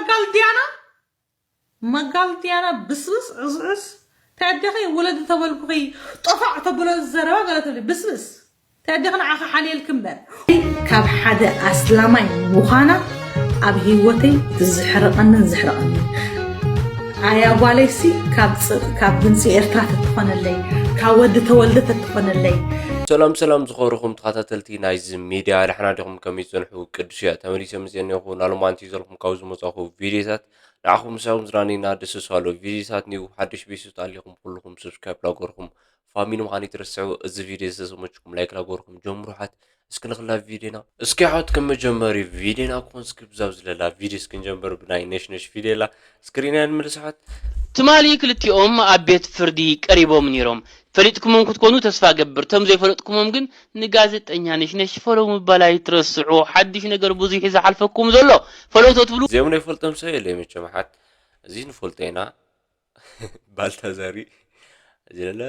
ጋል ዲያና፣ መጋል ዲያና ብስብስ ዕስዕስ። እንታይ ኣዴኺ ውለዲ ተበልኩኺ፣ ጦፋዕ ተብሎ ዘረባ ገለ ትብሊ ብስብስ። እንታይ ኣዴኺ ንዓኺ ሓልየልኪ እምበር። ካብ ሓደ ኣስላማይ ምዃና ኣብ ህይወተይ ትዝሕርቐንን ዝሕርቐንን። ኣያ ጓለይሲ ካብ ጽ-፣ ካብ ድምፂ ኤርትራ ተትኾነለይ፣ ካብ ወዲ ተወልደ ተትኾነለይ። ሰላም ሰላም ዝኸበርኹም ተኸታተልቲ ናይዚ ሚድያ፣ ደሕና ዲኹም? ከመይ ትጸንሑ? ቅዱስ እየ ተመሊሰ መፅየ እኒኹ። ናሎማንቲ ዘልኩም ካብ ዝመጻኹ ቪድዮታት ንዓኹም ምሳኹም ዝራኒና ደስ ሳሎ ቪድዮታት ኒው ሓድሽ ቤሱት ኣሊኹም ኩልኹም ሰብስክራይብ ላገርኩም ፋሚሊ ምዃን ይትረስዑ። እዚ ቪድዮ ዝተሰመችኩም ላይክ ላገርኩም ጀምሩ። ሓት እስኪ ንኽላ ቪድዮና እስኪ ሓት ከም መጀመሪ ቪድዮና ክኾን እስኪ ብዛብ ዝለላ ቪድዮ እስኪ ንጀምር ብናይ ነሽነሽ ፊደላ ስክሪንያ ንምልስሓት። ትማሊ ክልቲኦም ኣብ ቤት ፍርዲ ቀሪቦም ነይሮም። ፈሊጥኩሞም ክትኮኑ ተስፋ ገብር። እቶም ዘይፈለጥኩሞም ግን ንጋዜጠኛ ነሽነሽ ፎሎው ምባል ኣይትረስዑ። ሓድሽ ነገር ብዙሕ እዩ ዝሓልፈኩም ዘሎ። ፎሎው ተትብሉ እዚኦም ናይ ፈልጦም ሰብ የለ መቸም ሓት እዚ ንፈልጦ ኢና። ባልታዛሪ እዚ ለለ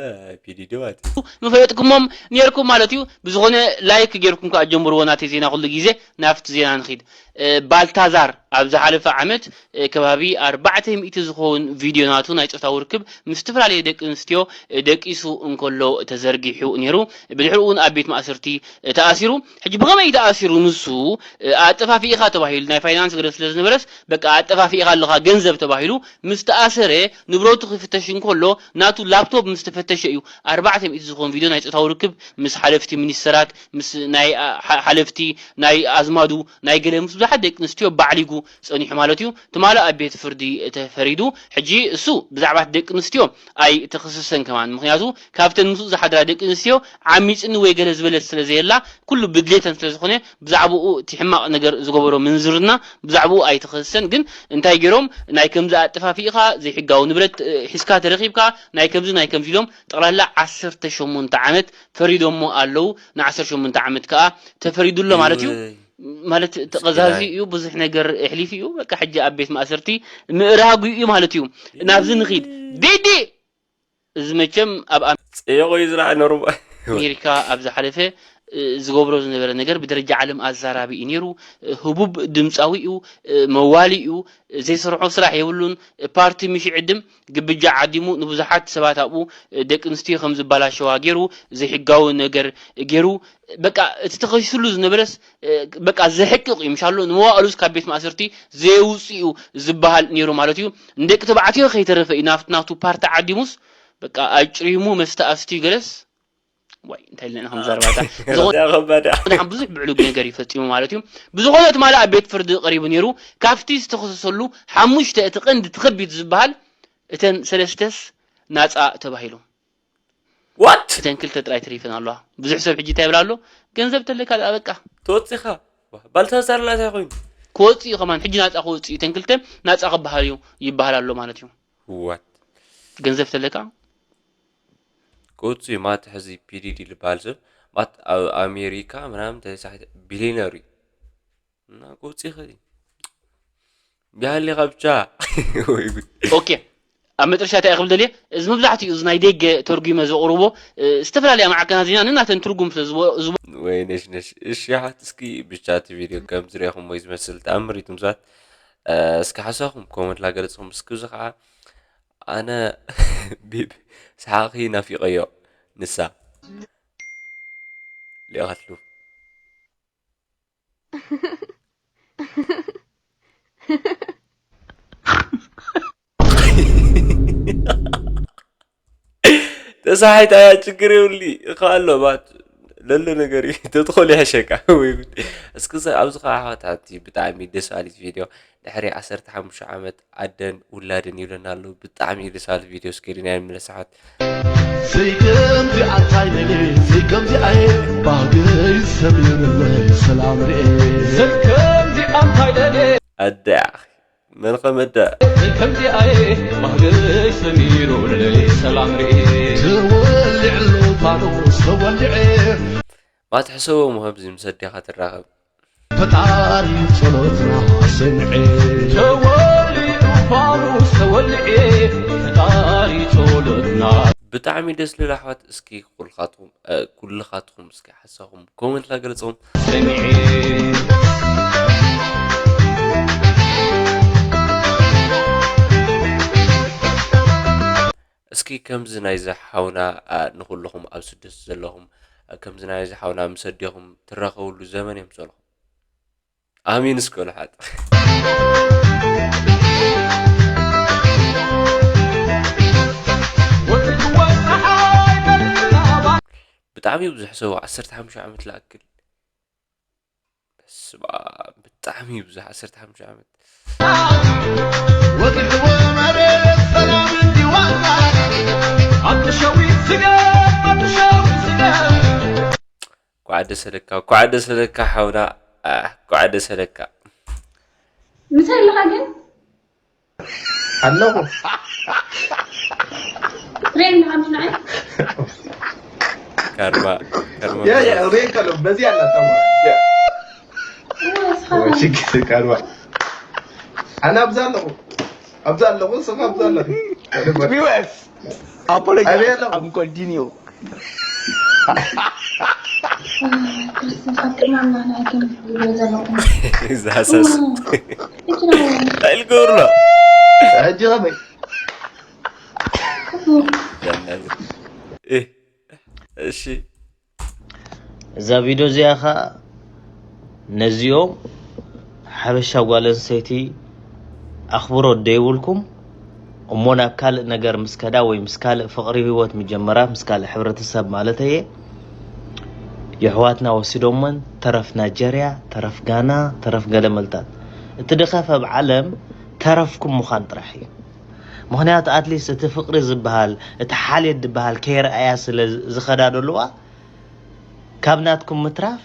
ፒዲዲ ማለት እዩ። ምፈለጥኩሞም ነርኩም ማለት እዩ። ብዝኾነ ላይክ ጌርኩም ከዓ ጀምርዎ ናተይ ዜና ኩሉ ግዜ። ናብቲ ዜና ንኺድ። እ፣ ባልታዛር ኣብ ዝሓለፈ ዓመት፣ እ፣ ከባቢ ኣርባዕተ ሚእቲ ዝኸውን ቪድዮ ናቱ ናይ ጾታዊ ርክብ ምስ ዝተፈላለዩ ደቂ ኣንስትዮ፣ እ፣ ደቂሱ እንከሎ ተዘርጊሑ ነይሩ። ብድሕሪኡ እውን ኣብ ቤት ማእሰርቲ፣ እ፣ ተኣሲሩ። ሕጂ ብኸመይ ተኣሲሩ ንሱ፣ እ፣ ኣጠፋፊእኻ ተባሂሉ ናይ ፋይናንስ ገደብ ስለ ዝነበረስ በቃ ኣጠፋፊእኻ ኣለኻ ገንዘብ ተባሂሉ ምስ ተኣሰረ ንብረቱ ክፍተሽ እንከሎ ናቱ ላፕቶፕ ምስ ተፈተሸ እዩ ኣርባዕተ ሚእቲ ዝኾን ቪድዮ ናይ ጾታዊ ርክብ ምስ ሓለፍቲ ሚኒስተራት፣ ምስ ናይ፣ ኣ፣ ሓ-፣ ሓለፍቲ ናይ ኣዝማዱ ናይ ገለ ምስ ብዙሓት ደቂ ኣንስትዮ ባዕሊጉ ጸኒሑ ማለት እዩ። ትማሊ ኣብ ቤት ፍርዲ ተፈሪዱ። ሕጂ እሱ ብዛዕባ ደቂ ኣንስትዮ ኣይተኸሰሰን ከማን። ምኽንያቱ ካብተን ምስኡ ዝሓድራ ደቂ ኣንስትዮ ዓሚጽኒ ወይ ገለ ዝበለት ስለ ዘየላ ኩሉ ብድሌተን ስለ ዝኾነ ብዛዕባኡ እቲ ሕማቕ ነገር ዝገበሮ ምንዝርና ብዛዕባኡ ኣይተኸሰሰን። ግን እንታይ ገይሮም ናይ ከምዚ ኣጠፋፊእኻ ዘይሕጋዊ ንብረት፣ እ፣ ሒዝካ ተረኺብካ ናይ ከምዚ ናይ ከምዚ ኢሎም ጠቕላላ ዓሰርተ ሸሞንተ ዓመት ፈሪዶሞ ኣለዉ። ን ዓሰርተ ሸሞንተ ዓመት ከኣ ተፈሪዱ ኣሎ ማለት እዩ። እወይ። ማለት ተቐዛዚ ምስኪናይ። እዩ፣ ብዙሕ ነገር ኣሕሊፉ እዩ። በቃ ሕጂ ኣብ ቤት ማእሰርቲ ምእራጉ እዩ ማለት እዩ። ናብዚ ንኺድ። ዲዲ! እዚ መቸም ኣብ ኣም-፣ ጽዮቕ እዩ ዝረኣ ኖርማ። ኣሜሪካ ኣብ ዝሓለፈ፣ እ፣ ዝገብሮ ዝነበረ ነገር ብደረጃ ዓለም ኣዛራቢ እዩ ነይሩ። እ፣ ህቡብ ድምጻዊ እዩ፣ እ፣ መዋሊ እዩ፣ እ፣ ዘይሰርሖ ስራሕ የብሉን። እ፣ ፓርቲ ምሽ ይዕድም፣ ግብጃ ዓዲሙ ንብዙሓት ሰባት ኣብኡ፣ እ፣ ደቂ ኣንስትዮ ከም ዝበላሸዋ ገይሩ፣ ዘይሕጋዊ ነገር ገይሩ። በቃ እቲ ተኸሲስሉ ዝነበረስ፣ እ፣ በቃ ዘሕቅቕ እዩ። ምሻሎ ንመዋእሉስ ካብ ቤት ማእሰርቲ ዘየውጽእ እዩ ዝበሃል ነይሩ ማለት እዩ። ንደቂ ተባዕትዮ ከይተረፈ እዩ ናብቲ ናቱ ፓርቲ ዓዲሙስ በቃ ኣጭሪሙ መስተ ኣስትዩ ገለስ። ዋይ፣ እንታይ ኢልና ኢና ከም ዘረባታ። ብዝኾነ እዚኣ ከባድ እያ። ደሓን ብዙሕ ብዕሉግ ነገር እዩ ፈጺሙ ማለት እዩ። ብዝኾነ ትማሊ ኣብ ቤት ፍርዲ ቀሪቡ ነይሩ። ካብቲ ዝተኸሰሰሉ ሓሙሽተ እቲ ቀንዲ እቲ ከቢድ ዝበሃል እተን ሰለስተስ ናጻ ተባሂሉ። ዋት? እተን ክልተ ጥራይ ተሪፈን ኣለዋ። ብዙሕ ሰብ ሕጂ እንታይ ይብል ኣሎ? ገንዘብ ተለካ ደኣ በቃ። ተወጺኻ? ባልታዛር ላታ ኮይኑ። ክወጽእ እዩ ከማን። ሕጂ ናጻ ክወጽእ እዩ። እተን ክልተ ናጻ ክበሃል እዩ ይበሃል ኣሎ ማለት እዩ። ዋት? ገንዘብ ተለካ? ክወጽእ እዩ ማለት ሕዚ ፒዲዲ ዝበሃል ሰብ ማለት ኣብ ኣሜሪካ ምናምን ተሳሒተ ቢሊነር እዩ። እና ክወጽእ ይኽእል እዩ። ቢሃሊኻ ብቻ። ወይ ጉድ። ኦኬ። ኣብ መጨረሻ እንታይ ክብል ደልየ? እዚ መብዛሕትኡ እዚ ናይ ደገ ተርጉመ ዘቕርቦ፣ እ፣ ዝተፈላለያ ማዕከናት ዜና ንናተን ትርጉም ስለ ዝቦ-፣ ዝቦ-፣ ወይ ነሽ ነሽ። እሺ፣ ሓት እስኪ ብቻ እቲ ቪድዮ ከም ዝረኹም ወይ ዝመስል ተኣምር እዩ ትምሳት። እ፣ እስኪ ሓሳኹም ኮመንት ላገለጽኹም። እስኪ እዚ ኸዓ ኣነ ቢብ ሰሓቒ ናፊቐዮ ንሳ። ሊኣኻትሉ። ተሳሒት ኣያ ችግር የብሊ እኻ ኣሎ ባት ለሎ ነገር እዩ። ተትኾል ይሕሸካ። ወይ ጉድ። እስኪ ዘ-፣ ኣብዚ ኸዓ ኣሕዋት ሓንቲ ብጣዕሚ ደስ በሃሊት ቪድዮ ድሕሪ ዓሰርተ ሓሙሽተ ዓመት ኣደን ውላድን ይብለና ኣሎ። ብጣዕሚ እዩ ደስ በሃሊ ቪድዮ። እስኪ ሪና ንምለስ ኣሕዋት። ዘይከምዚ ኣንታይ ለለ ዘይከምዚ ኣየ ባህገይ ሰሚርለይ ሰላም ርኤ። ዘይከምዚ ኣንታይ ለለ ኣደ ኣኺ መን ኸመዳ ዘይከምዚ ኣየ ባህገይ ሰሚሩለይ ሰላም ርኤ። ተወሊዕሉ ፋኖስ ተወሊዐ። ማት ሕሰቦም ከምዚ ምስ ኣዴኻ ትራኸብ። ፈጣሪ ጸሎትና ኣሰምዐ። ተወሊዑ ፋኑስ ተወልዐ፣ ፈጣሪ ጸሎትና። ብጣዕሚ ደስ ልብል ኣሕዋት። እስኪ ኩልኻትኩም፣ እ፣ ኩልኻትኩም እስኪ ሓሳኹም ኮመንት ላገለጽኹም። ሰምዐ። እስኪ ከምዚ ናይዚ ሓውና፣ ኣ፣ ንኹልኹም ኣብ ስደት ዘለኹም፣ ኣ፣ ከምዚ ናይዚ ሓውና ምስ ኣዴኹም ትራኸብሉ ዘመን የምሰልኩም። ኣሜን እስከ በሉ ሓጥ። ብጣዕሚ ብዙሕ ሰብ፣ ዓሰርተ ሓሙሽተ ዓመት ዝኣክል። በስመ ኣብ፣ ብጣዕሚ ብዙሕ፣ ዓሰርተ ሓሙሽተ ዓመት። ወግዲ ወማረ ሰላም እንዲዋና ኣብቲ ሸዊት ስገር፣ ኣብቲ ሸዊት ስገር። እንኳዕ ደስ ኣለካ፣ እንኳዕ ደስ ኣለካ ሓውና፣ አ፣ እንኳዕ ደስ ኣለካ። ምሳይ ኣለኻ ግን? ኣለኹ። ሬን ንሓምሽ ንዓይ። ካርማ፣ ካርማ ያ፣ ያ፣ ብራዘር። ሬን ከሎ በዚ ኣላ ተማ። ያ። እወ፣ እስኻ ወይ ችግር ካርማ። ኣነ ኣብዛ ኣለኹ። ኣብዛ ኣለኹ፣ ስኻ ኣብዛ ኣለኹ። ቪወርስ፣ ኣፖሎጂ ኣበይ ኣለኹ? ኣብ ኮንቲኒዩ። ክርስቶስ ኣብ ቅድሚ ኣምላኽና ኣይከም ትብሉ ዘለኹም። እዛ ሃሳስ። እም፣ እቺ ነው። እንታይ ልገብር ኣሎ? ሕጂ ኸመይ? እም። እ፣ እሺ። እዛ ቪድዮ እዚኣ ኸኣ ነዚኦም ሓበሻ ጓል ኣንስተይቲ ኣኽብሮት ደይብልኩም እሞ ናብ ካልእ ነገር ምስ ከዳ ወይ ምስ ካልእ ፍቕሪ ህይወት ምስ ጀመራ፣ ምስ ካልእ ሕብረተሰብ ማለተይ እየ፣ የሕዋትና ወሲዶመን ተረፍ ናይጀርያ፣ ተረፍ ጋና፣ ተረፍ ገለመልታት። እቲ ድኸፍ ኣብ ዓለም ተረፍኩም ምዃን ጥራሕ እዩ። ምኽንያቱ ኣትሊስት እቲ ፍቕሪ ዝበሃል፣ እቲ ሓልዮት ዝበሃል ከየርኣያ ስለ ዝኸዳ ደለዋ፣ ካብ ናትኩም ምትራፍ፣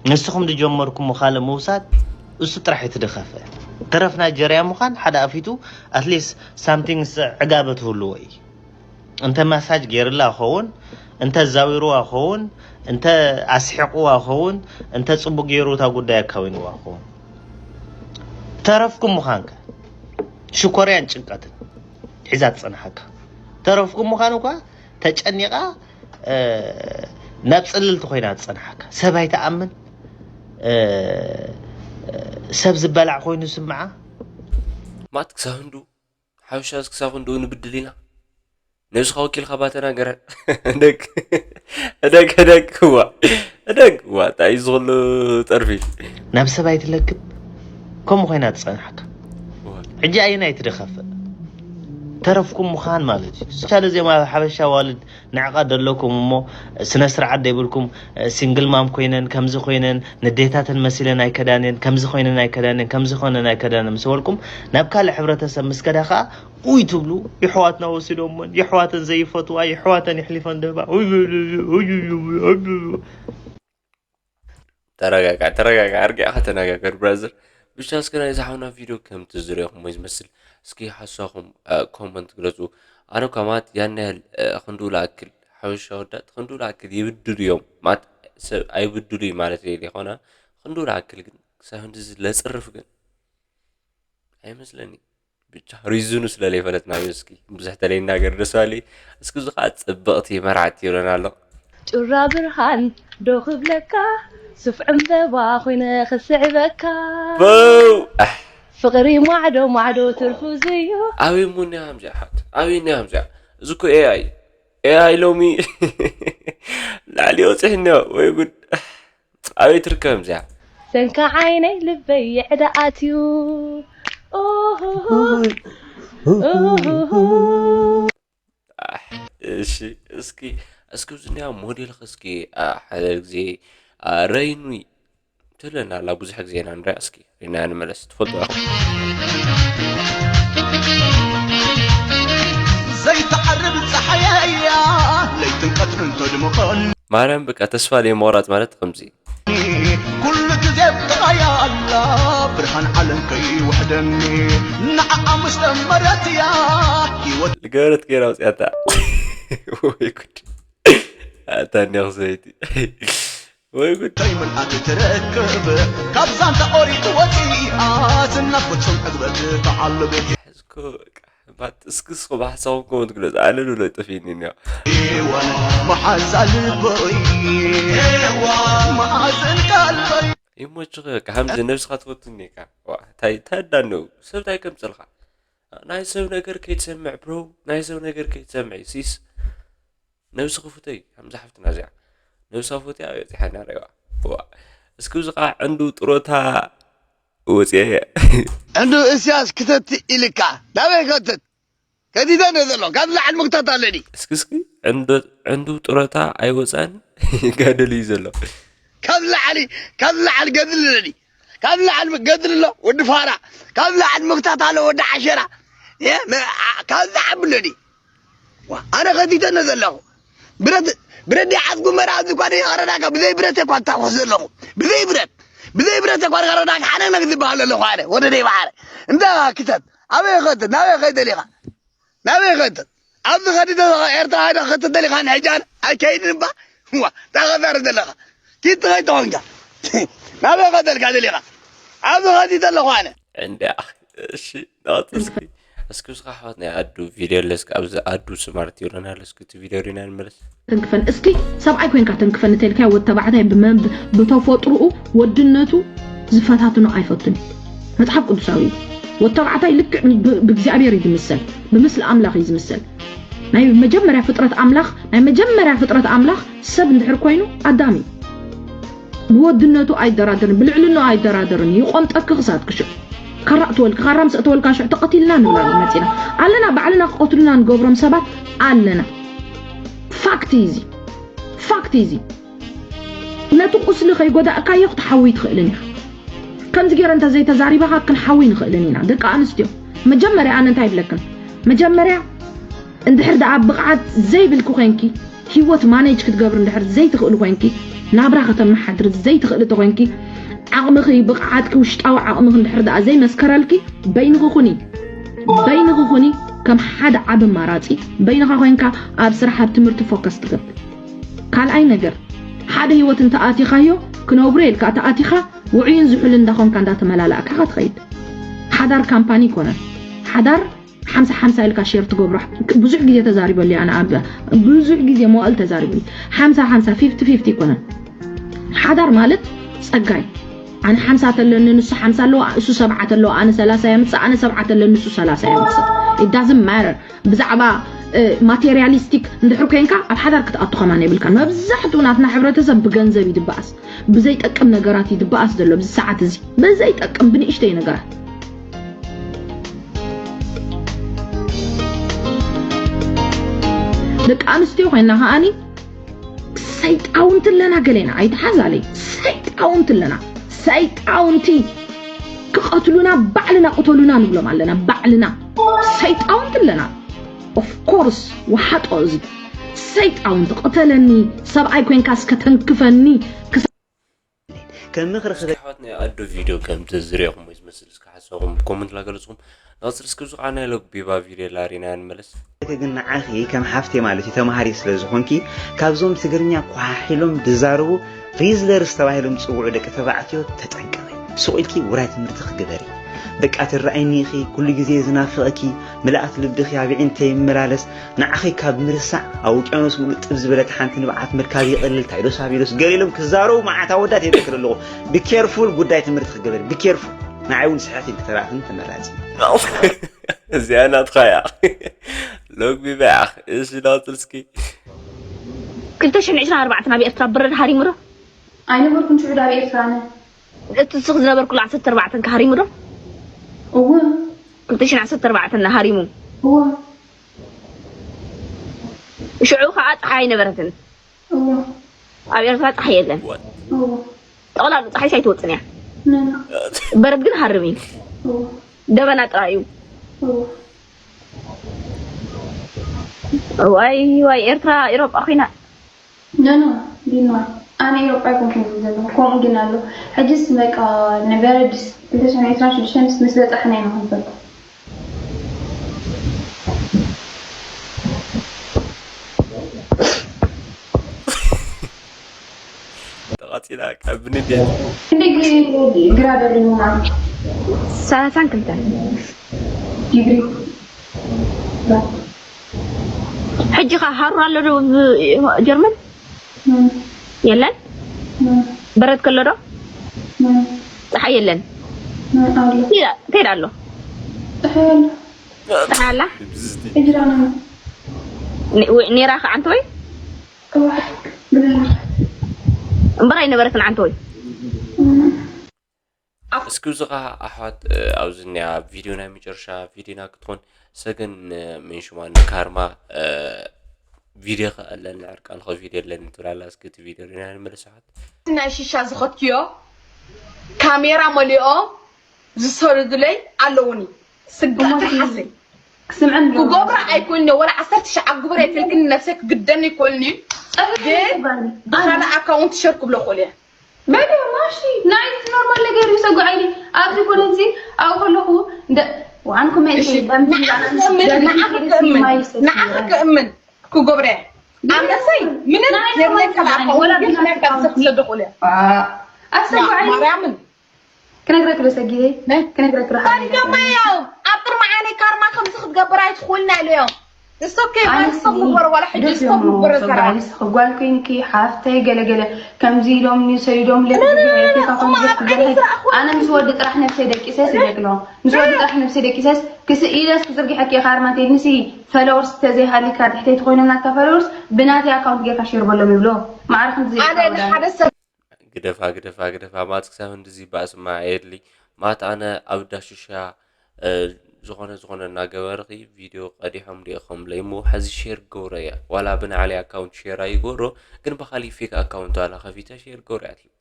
ንስኹም ዝጀመርኩሞ ካልእ ምውሳድ፣ እሱ ጥራሕ እዩ እቲ ድኸፍእ። ተረፍ ናይጀርያ ምዃን ሓደ ኣፊቱ ኣትሊስት ሳምቲንግ ዕጋበት ህልዎ እዩ። እንተ ማሳጅ ገይርላ ኸውን፣ እንተ ዛዊርዋ ኸውን፣ እንተ ኣስሒቕዋ ኸውን፣ እንተ ጽቡቕ ገይሩ እታ ጉዳይ ኣካዊንዋ ኸውን። ተረፍኩም ምዃንከ ሽኮርያን ጭንቀትን ሒዛ ትጸንሓካ። ተረፍኩም ምዃን እኳ ተጨኒቓ፣ እ፣ ናብ ጽልልቲ ኮይና ትጸንሓካ። ሰብ ኣይትኣምን፣ እ፣ ሰብ ዝበላዕ ኮይኑ ስምዓ። ማት ክሳብ ህንዱ ሓበሻ ክሳብ ክንድኡ ንብድል ኢና። ነብስኻ ወኪልካ እባ ተናገረ። እደግ፣ እደግ፣ እደግ፣ እዋ፣ እደግ፣ እዋ፣ እንታይ እዩ ዝኽሉ ጠርፊ? ናብ ሰብ ኣይትለግብ፣ ከምኡ ኮይና ትጸንሓካ። እዋ። ሕጂ ኣየናይ ትደኸፍእ? ተረፍኩም ምዃን ማለት እዩ። ስቻለ እዚኦም ኣብ ሓበሻ ኣዋልድ ንዕቐት ደለኩም እሞ ስነ ስርዓት ደይብልኩም፣ ሲንግል ማም ኮይነን፣ ከምዚ ኮይነን፣ ንዴታተን መሲለን ኣይከዳንን፣ ከምዚ ኮይነን ኣይከዳንን፣ ከምዚ ኮይነን ኣይከዳንን ምስ በልኩም፣ ናብ ካልእ ሕብረተሰብ ምስ ከዳ ኸኣ ኡይ ትብሉ፣ የሕዋትና ወሲዶመን፣ የሕዋተን ዘይፈትዋ፣ የሕዋተን የሕሊፈን ደባ። ኡይ፣ ኡይ፣ ኡይ፣ ኡይ፣ ኡይ፣ ኡይ። ተረጋጋዕ፣ ተረጋጋዕ፣ ኣርጊዕኻ ተነጋገር ብራዘር። ብቻ እስከ ናይዚ ሓውና ቪድዮ ከምቲ ዝረኹም ወይ ዝመስል፣ እስኪ ሓሳኹም፣ እ፣ ኮመንት ግለጹ። ኣነ እኳ ማለት ያን ያህል፣ እ፣ ክንድኡ ልኣክል ሓበሻ ወዳት ክንድኡ ልኣክል ይብድሉ እዮም። ማለት ሰብ ኣይብድሉ እዩ ማለት ዘይኮነ፣ ክንድኡ ልኣክል ግን ክሳብ ክንድዚ ለጽርፍ ግን ኣይመስለኒ። ብቻ ሪዝኑ ስለ ዘይፈለጥናዮ እስኪ ብዙሕ ተለይናገር ደስ በሃሊ። እስኪ እዚ ኸዓ ጽብቕቲ መርዓት ይብለና ኣሎ። ጩራ ብርሃን ዶ ክብለካ፣ ሱፍ ዕምበባ ኮይነ ክስዕበካ። በው! ኣሕ! ፍቕሪ ማዕዶ ማዕዶ ትርፉ ዝዩ። ኣበይ እሞ እኒኣ ከምዚኣ ሓት? ኣበይ እኒኣ ከምዚኣ? እዚ እኮ ኤኣይ። ኤኣይ ሎሚ ላዕሊ ወፂሑ እኒኦ። ወይ ጉድ። ኣበይ ትርከብ እዚኣ? ሰንካ ዓይነይ ልበይ ይዕዳ ኣትዩ። ኡሁሁ፣ ኡሁሁ። ኣሕ፣ እሺ፣ እስኪ፣ እስኪ ኣብዚ እኒኣ ሞዴል ኸ እስኪ፣ ኣ፣ ሓደ ግዜ፣ ኣ፣ ረይኑይ ትብለና ኣላ። ብዙሕ ግዜ ኢና ንሪኣ። እስኪ ሪናያ ንመለስ። ትፈልጡ ኢኹም። ዘይትዓርብ ጸሓየያ ለይትን ቀትርን ተድምቐን። ማርያም በቃ ተስፋ ዘይምቑራጽ ማለት ከምዚ። ኩሉ ግዜ ብጥቓያ ኣላ ብርሃን ዓለም ከይውሕደኒ። ንዓኣ ምስ ደመረት እያ ህይወት። ዝገበረት ገይራ ኣውፅያታ። ወይ ጉድ። ኣታ እኒኣ ሰበይቲ። ወይ ጉድ። ከይመልኣት ትረክብ ካብ ዛንታ ኦሪት ወፂኣ ዝና ፍጹም ዕግበት ትዓልብ። ሕዝኮ በቃ ባት እስኪ እስኹ ብሓሳብኩም ከምኡ ትግለጹ። ኣነ ዶ ለጥፊኒ እኒኦ። ሔዋን መሓዛ ልበይ፣ ሔዋን መሓዘን ቀልበይ። ይሞችኺ በቃ፣ ሃምዚ ነብስኻ ትፈቱኒ እካ። ዋ፣ ታይ፣ ታይ ኣዳነው? ሰብ ታይ ከምጽልኻ? ናይ ሰብ ነገር ከይትሰምዕ ብሮ፣ ናይ ሰብ ነገር ከይትሰምዕ ሲስ። ነብሲ ክፉተይ ከምዛ ሓፍትና እዚኣ ነብሳ ፎትያ በፂሓና ረዋ። ዋ፣ እስኪ እዚ ከዓ ዕንዱ ጥሮታ ወፅየ። ዕንዱ እስያስ ክተት ኢልካ ናበይ ከትት? ከቲተ እንደ ዘሎ ካብ ላዕሊ ምክታት ኣለኒ። እስኪ እስኪ ዕንዱ ጥሮታ ኣይወፃን። ገድል እዩ ዘሎ። ካብ ላዕሊ ካብ ላዕሊ ገድል ኣለኒ። ካብ ላዕሊ ገድል ኣሎ ወዲ ፋራ። ካብ ላዕሊ ምክታት ኣሎ ወዲ ዓሸራ። የ- መ- ዓ- ካብ ላዕሊ ብለኒ። ዋ፣ ኣነ ከቲተ እንደ ዘለኹ ብረት ብረት ዲሓዝኩ መራ ኣብዚ እኳ ደይቐረዳካ ብዘይ ብረት እኳ እታኮስ ዘለኹ። ብዘይ ብረት ብዘይ ብረት እኳ ደይቐረዳካ ሓነግነግ ዝበሃል ዘለኹ ኣነ ወደ ደይ በሓረ። እንዳ ክተት ኣበይ ኸትት ናበይ ኸይደሊኻ ናበይ ኸትት ኣብዚ ኸዲ ኤርትራ ሃደ ኸትት ደሊኻ ንሕጂ ኣነ ኣይከይድን እባ። ዋ፣ ታኸዛር ዘለኻ ኪት ኸይተኾንካ ናበይ ኸተልካ ደሊኻ ኣብዚ ኸዲ ዘለኹ ኣነ። እንዳ እሺ፣ ናት እስኪ እስኪ እስኻ ኣሕዋት ናይ ኣዱ ቪድዮ ኣለስኪ ኣብዚ ኣዱ ስማርት ይብለና ኣለስኪ እቲ ቪድዮ ሪና ንመለስ። ተንክፈን እስኪ ሰብኣይ ኮንካ ተንክፈን እንተልካዮ ወተባዕታይ ብመን ብተፈጥርኡ ወድነቱ ዝፈታትኖ ኣይፈቱን እዩ። መጽሓፍ ቅዱሳዊ እዩ። ወተባዕታይ ልክዕ ብ- ብእግዚኣብሔር እዩ ዝምሰል፣ ብምስሊ ኣምላኽ እዩ ዝምሰል። ናይ መጀመርያ ፍጥረት ኣምላኽ ናይ መጀመርያ ፍጥረት ኣምላኽ ሰብ እንድሕር ኮይኑ ኣዳም እዩ። ብወድነቱ ኣይደራደርን ብልዕልንኡ ኣይደራደርን እዩ። ይቆንጠኪ ክሳድ ክሽዕ ካራ እትወልኪ ካራ ምስ እተወልካ ሽዕ ተቐቲልና ንብላ መፂና ኣለና ባዕልና ክቐትሉና ንገብሮም ሰባት ኣለና። ፋክት እዩ እዚ። ፋክት እዩ እዚ። ነቲ ቁስሊ ከይጎዳእካዮ ክትሓዊ ትኽእልን ኢኻ። ከምዚ ገይረ እንተዘይተዛሪባኻ ክንሓዊ ንኽእልን ኢና ደቂ ኣንስትዮ። መጀመርያ ኣነ እንታይ ይብለክን መጀመርያ እንድሕር ደኣ ብቕዓት ዘይብልኪ ኮይንኪ ህይወት ማኔጅ ክትገብሪ እንድሕር ዘይትኽእሊ ኮይንኪ ናብራ ከተመሓድሪ ዘይትኽእሊ ተኮይንኪ ዓቕምኺ ብቕዓትኪ ውሽጣዊ ዓቕምኺ እንድሕር ደኣ ዘይመስከረልኪ በይንኺ ኩኒ በይንኺ ኩኒ ከም ሓደ ዓቢ ኣማራጺ በይንኻ ኮይንካ ኣብ ስራሕ ኣብ ትምህርቲ ፎከስ ትገብር ካልኣይ ነገር ሓደ ህይወት እንተኣቲኻዮ ክነብሮ ኢልካ ተኣቲኻ ውዑይን ዝሑል እንዳኾንካ እንዳተመላለእካ ኢኻ ትኸይድ ሓዳር ካምፓኒ ይኮነን ሓዳር ሓምሳ ሓምሳ ኢልካ ሼር ትገብሮ ብዙሕ ግዜ ተዛሪበሉ እየ ኣነ ኣብ ብዙሕ ግዜ መዋእል ተዛሪበሉ ሓምሳ ሓምሳ ፊፍቲ ፊፍቲ ይኮነን ሓዳር ማለት ጸጋይ ኣነ ሓምሳ ተለኒ ንሱ ሓምሳ ኣለዎ እሱ ሰብዓ ተለዎ ኣነ ሰላሳ የምጽእ ኣነ ሰብዓ ተለኒ ንሱ ሰላሳ የምጽእ it doesn't matter ብዛዕባ ማቴሪያሊስቲክ እንድሕር ኮንካ ኣብ ሓዳር ክትኣቱ ከማን የብልካን መብዛሕትኡ ናትና ሕብረተሰብ ብገንዘብ ይድበኣስ ብዘይጠቅም ነገራት ይድበኣስ ዘሎ ብዚ ሰዓት እዚ ብዘይጠቅም ብንእሽተይ ነገራት ደቂ ኣንስትዮ ኮይና ከዓኒ ሰይጣውንቲ ኣለና ገሌና ኣይትሓዛለይ ሰይጣውንቲ ኣለና ሰይጣውንቲ ክቐትሉና ባዕልና ቅተሉና ንብሎም ኣለና ባዕልና ሰይጣውንቲ ኣለና of course ወሓጦ እዚ ሰይጣውንቲ ቅተለኒ ሰብኣይ ኮንካ እስከተንክፈኒ ከም ምኽሪ ክበ ኣሕዋት ናይ ኣዶ ቪድዮ ከም ተዝሪኹም ወይ ዝመስል እስከ ሓሳብኩም ኮመንት ላገለጽኩም ናጽር እስከ ብዙ ናይ ሎግ ቢባ ቪድዮ ላሪና ንመለስ ግን ንዓኺ ከም ሓፍቴ ማለት እዩ ተማሃሪ ስለ ዝኾንኪ ካብዞም ትግርኛ ኳሓሒሎም ዝዛረቡ ሪዝለርስ ተባሂሎም ዝፅውዑ ደቂ ተባዕትዮ ተጠንቀቂ። ሱቕ ኢልኪ ውራይ ትምህርትኺ ግበሪ። በቃ ትረኣይኒ ኢኺ፣ ኩሉ ግዜ እየ ዝናፍቐኪ፣ ምልኣት ልብኺ ኣብ ኣዒንተይ ይመላለስ፣ ንዓኺ ካብ ምርሳዕ ኣብ ውቅያኖስ ሙሉእ ጥብ ዝበለት ሓንቲ ንብዓት ምርካብ ይቐልል፣ ታይዶስ ኣቢሎስ ገለ ኢሎም ክዛረቡ መዓት ኣወዳት የዘክር ኣለኹ። Be careful ጉዳይ ትምህርትኺ ግበሪ፣ be careful። ንዓይ እውን ስሕት ኢልኪ ተረኣኽኒ ተመራፂ። እዚኣ ናትኻ እያ። ሎግቢ በያኽ እሺ ዳውትልስኪ ክልተ ሽሕን ዕስራን ኣርባዕተን ኣብ ኤርትራ ብረድ ሃሪሙ ዶ? ኣይነበርኩን ሽዑ ዳብ ኤርትራ ኣነ። እቲ ንስኺ ዝነበርኩሉ ዓሰርተ ኣርባዕተን ከ ሃሪሙ ዶ? እወ። ክልተ ሽሕን ዓሰርተ ኣርባዕተን ሃሪሙ። እወ። ሽዑ ከኣ ጸሓይ ኣይነበረትን። እወ። ኣብ ኤርትራ ጸሓይ የለን። እወ። ጠቕላሉ ጸሓይስ ኣይትወጽን እያ። ነና። በረድ ግን ሃርም እዩ። እወ። ደበና ጥራይ እዩ። እወ። ዋይ ዋይ ኤርትራ ኤሮጳ ኮይና። No no ቢንዋይ ኣነ ኤውሮጳ ኣይኮንኩን ዝብል ዘለኹ ከምኡ ግን ኣሎ ሕጅስ በቃ ንበረድስ ክልተ ሽሕን ዕስራን ሽዱሽተንስ ምስ በጻሕና ኢና ክንፈልጦ። ተቓጺላ ካብ ብንዴት ክንደይ ግሬድ ግራድ ኣለዎ ማለት እዩ? ሰላሳን ክልተን ዲግሪ ሕጂ ከ ሃሩር ኣሎ ዶ ጀርመን? የለን። በረድ ከሎ ዶ? ፀሓይ የለን። እንታይ ኣሎ? ኣላ። ኒ- ወይ- ኔራ ከ ዓንተ ወይ? እምበር ኣይነበረትን ዓንተ ወይ? እስኪ እዚ ኸዓ ኣሕዋት፣ እ፣ ኣብዚ እኒኣ ቪድዮ ናይ መጨረሻ ቪድዮና ክትኾን፣ ሰገን፣ እ፣ ሜንሽማን ካርማ፣ እ፣ ቪድዮ ከ ኣለኒ፣ ዕርቃንኺ ቪድዮ ኣለኒ ትብል ኣላ። እስኪ እቲ ቪድዮ ሪና ንመለስ ኣሕዋት። ናይ ሽሻ ዝኸትክዮ ካሜራ መሊኦም ዝሰሩድለይ ኣለውኒ። ስጋእ እሞ ትሓሰይ። ክስምዐን ክገብራ ኣይኮንኒ፣ ወላ ዓሰርተ ሺሕ ኣብ ግብር የትልክኒ፣ ነብሰይ ክግደኒ ይኮንኒ። ጸብሒ ግን ይባል። ብኻልእ ኣካውንት ሸር ክብሎ ክእል እየ። በዲ ማሺ ናይ ኖርማል ነገር እዩ። ሰጉ ዓይኒ ኣብዚ ኮነንሲ ኣብ ከለኹ እንደ ዋን ኮሜንት እሺ፣ ንዓኺ ክእምን፣ ንዓኺ ክእምን፣ ንዓኺ ክእምን ክገብረ እየ። ኣምበሰይ ምንም ናይ የብለይ ኖርማል ካልኣት ናይ ወላ ኮሜንት ብናይ ካልኣት ካልኣት ክሰዶ ክእል እየ። ኣሰጉ ዓይኒ ማርያምን ክነግረክ ዶ ሰጊደ? ነ? ክነግረክ ዶ? ታዲያ ደሞ ያው ኣብ ቅድሚ ዓይነይ ካርማ ከምዚ ክትገብር ኣይትኽእልን ኢለዮም። It's okay፣ ኣነ ማለት ሰብ ስኒ ምግበሮ ዋላ ሕጂ ደስ ሰብ እዮም ምግበሮ ሰራ። ሰብኣይስ ጓል ኮይንኪ ሓፍተይ ገለገለ ከምዚ ኢሎም ንዩ ሰይዶም ለ ኖ፣ ኖ፣ ኖ፣ ኖ፣ ቴካ እሞ ከምዚ ኣብ ዓዲ ክትገርሀ ስራሕ ኮነ ኣነ ምስ ወዲ ጥራሕ ነብሰይ ደቂሰስ ይደቅሎ። ምስ ወዲ ጥራሕ ነብሰይ ደቂሰስ ክስኢለስ ክዝርግሐኪ ኢኻ ኣርማቴ ንሲ ፈለወርስ ተዘይሃሊካ ትሕተይ ትኾይኖም ናትካ ፈለወርስ ብናተይ ኣካውንት ጌርካ ሼር በሎም ይብሎ። ማዕረ ከምዚ ኣነ ዘይትኸውን። ንሓደ ሰብ ግደፋ፣ ግደፋ፣ ግደፋ። ማት ክሳብ እንድዚ ባእስማ የድሊ። ማት ኣነ ኣብ ዳሽሻ፣ እ፣ ዝኾነ፣ ዝኾነ እናገበርኺ ቪድዮ ቀዲሖም ልኢኾምለይ እሞ፣ ሕዚ ሼር ገብሮ እያ። ዋላ ብናዕለይ ኣካውንት ሼር ኣይገብሮ፣ ግን ብኻሊእ ፌክ ኣካውንት ዋላ ከፊተ ሼር ገብሮ እያ ትብል።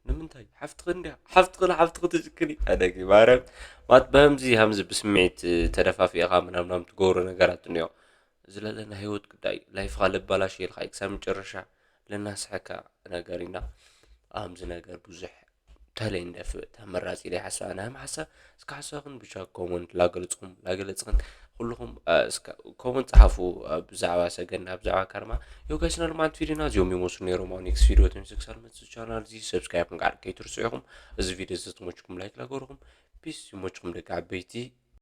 ንምንታይ? ሓፍትኺ እንድያ፣ ሓፍትኺ ንሓፍትኺ ትጭክኒ። ኣደጊ ማርያም። ማት በህምዚ፣ ሃምዚ ብስምዒት፣ እ፣ ተደፋፊእኻ ምናምን ትገብሮ ነገራት እኒኦ። እዚ ለለ ናይ ህይወት ጉዳይ፣ ላይፍኻ ለባላሽየልካ እዩ ክሳብ መጨረሻ ለናስሐካ ነገር ኢና። ኣምዚ ነገር ብዙሕ ተለይ እንደፍእ ተመራጺ ኢለ ይሓስብ። ኣነ ሃም ሓሳብ እስከ ሓሳብክን ብቻ ኮመንት ላገልጽኹም፣ ላገለጽኽን ኩልኹም፣ እ፣ እስከ ኮመንት ጸሓፉ፣ እ፣ ብዛዕባ ሰገን፣ ብዛዕባ ካርማ። ዮ ጋይስ፣ ናይ ሎማዓንቲ ቪድዮና እዚኦም ይመስሉ ነይሮም። ኣብ ኔክስት ቪድዮ ተመልሰ ክሳብ ንመጽእ ቻናል እዚ ሰብስክራይብ ምግባር ከይትርስዑ ኢኹም። እዚ ቪድዮ እዚ ተመችኩም ላይክ ላገርኹም። ፒስ፣ ይመችኩም ደቂ ዓበይቲ።